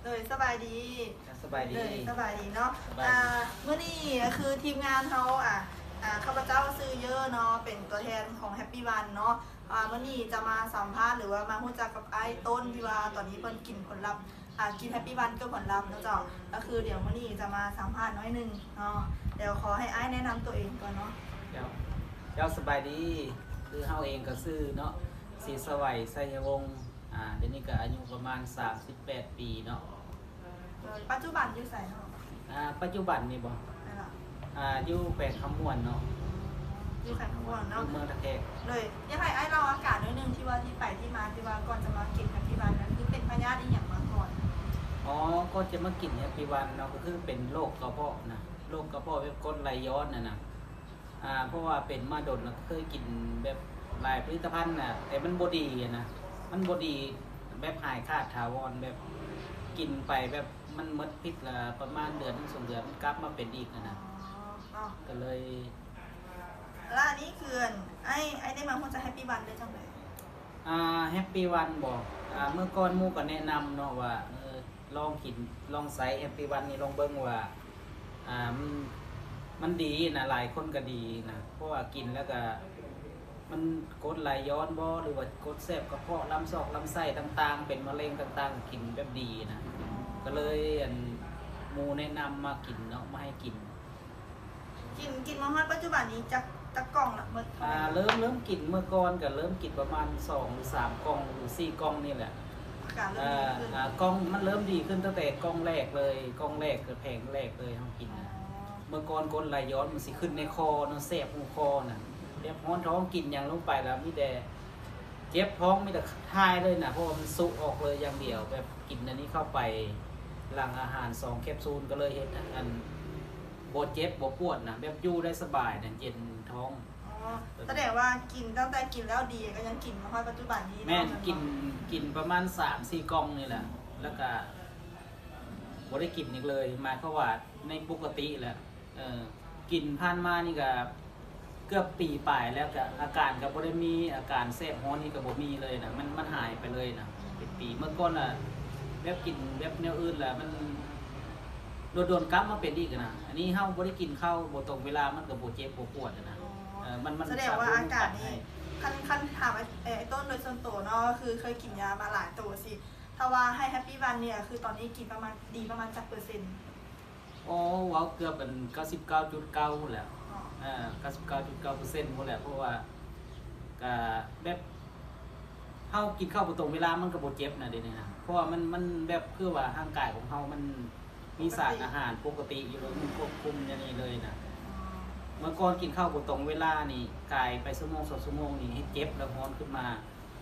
ໂດຍ ສະບາຍດີ. ສະບາຍດີ. ໂດຍ ສະບາຍດີເນາະ. ອ່າ ມື້ນີ້ກໍຄືທີມງານເຮົາ ອ່າ ອ່າ ຂ້າພະເຈົ້າຊື່ເຢີເນາະ ເປັນຕົວແທນຂອງ Happy One ເນາະ. ອ່າ ມື້ນີ້ຈະມາສຳພາດ ຫຼືວ່າມາຮູ້ຈັກກັບອ້າຍຕົ້ນ ທີ່ວ່າຕອນນີ້ເພິ່ນກິນຜົນລັບ ອ່າ ກິນ Happy One ເກີບຜົນລັບເນາະເຈົ້າ. ກໍຄືດຽວມື້ນີ້ຈະມາສຳພາດໜ້ອຍໜຶ່ງເນາະ. ດຽວຂໍໃຫ້ອ້າຍແນະນຳຕົວເອງກ່ອນເນາະ. ເຈົ້າ ເຈົ້າ ສະບາຍດີ. ຄືເຮົາເອງກໍຊື່ເນາະ ສີສະໄຫວ ໄຊຍະວົງ. ອ່າ ດຽວນີ້ກໍອາຍຸປະມານສາມສິບແປດປີເນາະ. ໂດຍ ປັດຈຸບັນຢູ່ໃສເນາະ? ອ່າ ປັດຈຸບັນນີ້ບໍ? ແມ່ນລະ. ອ່າ ຢູ່ແຂວງຄຳມ່ວນເນາະ. ຢູ່ແຂວງຄຳມ່ວນເນາະ ຢູ່ເມືອງທ່າແຂກ. ໂດຍ ຢາກໃຫ້ອ້າຍເລົ່າອາການໜ້ອຍໜຶ່ງ ທີ່ວ່າທີ່ໄປທີ່ມາ ທີ່ວ່າກ່ອນຈະມາກິນ Happy One ນັ້ນ ຄືເປັນພະຍາດອີ່ຫຍັງມາກ່ອນ? ອໍ ກ່ອນຈະມາກິນ Happy One ເນາະ ກໍຄືເປັນໂລກກະເພາະນະ ໂລກກະເພາະແບບກົດໄຫຼຍ້ອນຫັ້ນນະ. ອ່າ ເພາະວ່າເປັນມາດົນແລ້ວ ເຄີຍກິນແບບຫຼາຍຜະລິດຕະພັນນະ ແຕ່ມັນບໍ່ດີຫັ້ນນະ ມັນບໍ່ດີແບບຫາຍຂາດຖາວອນ ແບບກິນໄປແບບມັນໝົດພິດລະປະມານເດືອນໜຶ່ງສອງເດືອນ ມັນກັບມາເປັນອີກຫັ້ນນະ. ອໍ ກໍເລີຍ ແລ້ວອັນນີ້ຄື ອັນ ອ້າຍ ອ້າຍໄດ້ມາຮູ້ຈັກ Happy One ໄດ້ຈັ່ງໃດ? ອ່າ Happy One ບໍ? ອ່າ ເມື່ອກ່ອນໝູ່ກໍແນະນຳເນາະວ່າ ເອີ ລອງກິນ ລອງໃຊ້ Happy One ນີ້ລອງເບິ່ງວ່າ ອ່າ ມັນ ມັນດີນະ ຫຼາຍຄົນກໍດີນະ ເພາະວ່າກິນແລ້ວກໍມັນກົດໄຫຼຍ້ອນບໍ ຫຼືວ່າກົດແສບກະເພາະ ລຳຊອກລຳໄສ້ຕ່າງໆ ເປັນມະເຮັງຕ່າງໆ ກິນແບບດີນະ. ກໍເລີຍ ອັນ ໝູ່ແນະນຳມາກິນເນາະ ມາໃຫ້ກິນ. ກິນ ກິນມາຮອດປັດຈຸບັນນີ້ຈັກ ຈັກກ່ອງລະ ໝົດເທົ່າໃດ? ອ່າ ເລີ່ມ ເລີ່ມກິນ ເມື່ອກ່ອນກໍເລີ່ມກິນປະມານສອງ ຫຼື ສາມກ່ອງ ຫຼື ສີ່ກ່ອງນີ້ແຫຼະ. ອາການເລີ່ມດີຂຶ້ນ. ອ່າ ກ່ອງມັນເລີ່ມດີຂຶ້ນຕັ້ງແຕ່ກ່ອງແລກເລີຍ ກ່ອງແລກຄືແຜງແລກເລີຍເຮົາກິນນະ. ອໍ ເມື່ອກ່ອນກົດໄຫຼຍ້ອນມັນຊິຂຶ້ນໃນຄໍເນາະ ແສບຫົວຄໍນະ ແບບຮ້ອນທ້ອງ ກິນຫຍັງລົງໄປແລ້ວມີແຕ່ ເຈັບທ້ອງ ມີແຕ່ຖ່າຍເລີຍນະ ເພາະວ່າມັນຊຸອອກເລີຍຢ່າງດຽວ. ແບບກິນອັນນີ້ເຂົ້າໄປຫຼັງອາຫານສອງແຄບຊູນ ກໍເລີຍເຮັດໃຫ້ ອັນ ບໍ່ເຈັບບໍ່ປວດນະ ແບບຢູ່ໄດ້ສະບາຍນະ ເຢັນທ້ອງ. ອໍ ສະແດງວ່າກິນ ຕັ້ງແຕ່ກິນແລ້ວດີ ກໍຍັງກິນມາຮອດປັດຈຸບັນນີ້ເນາະ. ແມ່ນ ແມ່ນບໍ່? ກິນ ກິນປະມານສາມສີ່ກ່ອງນີ້ແຫຼະ ແລ້ວກໍບໍ່ໄດ້ກິນອີກເລີຍ. ໝາຍຄວາມວ່າໃນປົກກະຕິແຫຼະ ເອີ ກິນຜ່ານມານີ້ກະເກືອບປີປາຍແລ້ວ ກະອາການກະບໍ່ໄດ້ມີ ອາການແສບຮ້ອນນີ້ກະບໍ່ມີເລີຍນະ ມັນ ມັນຫາຍໄປເລີຍນະ ເປັນປີ. ເມື່ອກ່ອນນະ ແບບກິນແບບແນວອື່ນລະ ມັນດົນໆກັບມາເປັນອີກນະ. ອັນນີ້ເຮົາບໍ່ໄດ້ກິນເຂົ້າບໍ່ຕົງເວລາ ມັນກະບໍ່ເຈັບບໍ່ປວດນະ. ອໍ ເອີ ມັນ ມັນ ສະແດງວ່າອາການນີ້ ຄັນ ຄັນຖາມ ເອີ ອ້າຍຕົ້ນໂດຍສ່ວນໂຕເນາະ ຄືເຄີຍກິນຢາມາຫຼາຍໂຕຊີ້ ຖ້າວ່າໃຫ້ Happy One ນີ້ ຄືຕອນນີ້ກິນປະມານ ດີປະມານຈັກເປີເຊັນ? ອໍ ເວົ້າເກືອບ ອັນ ເກົ້າສິບເກົ້າຈຸດເກົ້າພຸ້ນແຫຼະ. ອໍ ເອີ ເກົ້າສິບເກົ້າຈຸດເກົ້າເປີເຊັນພຸ້ນແຫຼະ ເພາະວ່າກະແບບເຮົາກິນເຂົ້າບໍ່ຕົງເວລາ ມັນກະບໍ່ເຈັບນະ ດຽວນີ້ນະ ເພາະວ່າມັນ ມັນແບບຄືວ່າຮ່າງກາຍຂອງເຮົາມັນມີສານອາຫານປົກກະຕິຢູ່ເລີຍ ມັນຄວບຄຸມແນວນີ້ເລີຍນະ. ອໍ ເມື່ອກ່ອນກິນເຂົ້າບໍ່ຕົງເວລານີ້ ກາຍໄປຊົ່ວໂມງສອງຊົ່ວໂມງນີ້ ເຮັດເຈັບແລ້ວຮ້ອນຂຶ້ນມາ.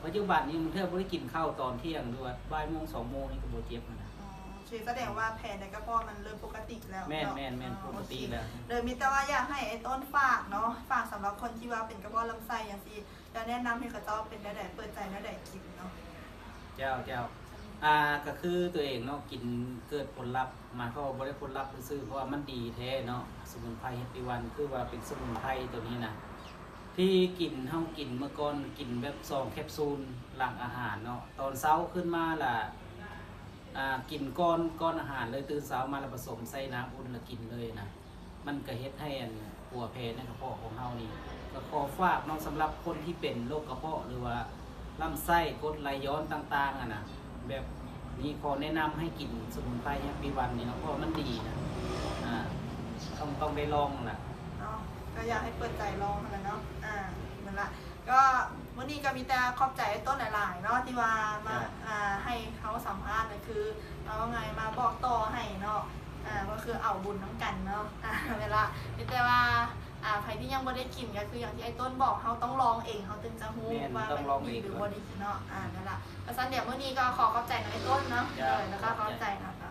ປັດຈຸບັນນີ້ບາງເທື່ອບໍ່ໄດ້ກິນເຂົ້າຕອນທ່ຽງ ຫຼືວ່າບ່າຍໂມງສອງໂມງນີ້ກໍບໍ່ເຈັບຫັ້ນນະ. ອໍ ໂອເຄ ສະແດງວ່າແຜໃນກະເພາະມັນເລີ່ມປົກກະຕິແລ້ວເນາະ. ແມ່ນໆໆ ປົກກະຕິແລ້ວ. ໂດຍ ມີແຕ່ວ່າຢາກໃຫ້ອ້າຍຕົ້ນຝາກເນາະ ຝາກສຳລັບຄົນທີ່ວ່າເປັນກະເພາະລຳໄສ້ຈັ່ງຊີ້ ຈະແນະນຳໃຫ້ເຂົາເຈົ້າເປັນແນວໃດ ເປີດໃຈແນວໃດກິນເນາະ. ເຈົ້າ ເຈົ້າ ອ່າ ກໍຄືຕົວເອງເນາະ ກິນເກີດຜົນລັບ ໝາຍຄວາມວ່າບໍ່ໄດ້ຜົນລັບຊື່ໆ ເພາະວ່າມັນດີແທ້ເນາະ. ສະໝຸນໄພ Happy One ຄືວ່າເປັນສະໝຸນໄພໂຕນີ້ນະ ທີ່ກິນ ເຮົາກິນເມື່ອກ່ອນກິນແບບສອງແຄບຊູນຫຼັງອາຫານເນາະ ຕອນເຊົ້າຂຶ້ນມາລະ ອ່າ ກິນກ່ອນ ກ່ອນອາຫານເລີຍ ຕື່ນເຊົ້າມາລະປະສົມໃສ່ນ້ຳອຸ່ນລະກິນເລີຍນະ. ມັນກະເຮັດໃຫ້ອັນປົວແຜໃນກະເພາະຂອງເຮົານີ້ ກະຂໍຝາກເນາະ ສຳລັບຄົນທີ່ເປັນໂລກກະເພາະ ຫຼືວ່າລຳໄສ້ ກົດໄຫຼຍ້ອນຕ່າງໆຫັ້ນນະ ແບບນີ້ຂໍແນະນຳໃຫ້ກິນສະໝຸນໄພ Happy One ນີ້ເນາະ ເພາະວ່າມັນດີນະ. ອ່າ ຕ້ອງ ຕ້ອງໄດ້ລອງລະເນາະ ກໍຢາກໃຫ້ເປີດໃຈລອງຫັ້ນລະເນາະ. ອ່າ ນັ້ນລະ ກໍມື້ນີ້ກໍມີແຕ່ຂອບໃຈອ້າຍຕົ້ນຫຼາຍໆເນາະ ທີ່ວ່າມາ ອ່າ ໃຫ້ເຮົາສຳພາດ ກໍຄືເອົາງ່າຍມາບອກຕໍ່ໃຫ້ເນາະ ອ່າ ກໍຄືເອົາບຸນນຳກັນເນາະ. ອ່າ ເວລາ ມີແຕ່ວ່າ ອ່າ ໃຜທີ່ຍັງບໍ່ໄດ້ກິນ ກໍຄືຢ່າງທີ່ອ້າຍຕົ້ນບອກ ເຮົາຕ້ອງລອງເອງ ເຮົາຈຶ່ງຈະຮູ້ວ່າມັນດີຫຼືບໍ່ດີເນາະ. ອ່າ ນັ້ນລະ ເພາະສະນັ້ນດຽວມື້ນີ້ກໍຂໍຂອບໃຈນຳອ້າຍຕົ້ນເນາະ. ໂດຍ ແລ້ວກໍຂອບໃຈເນາະ.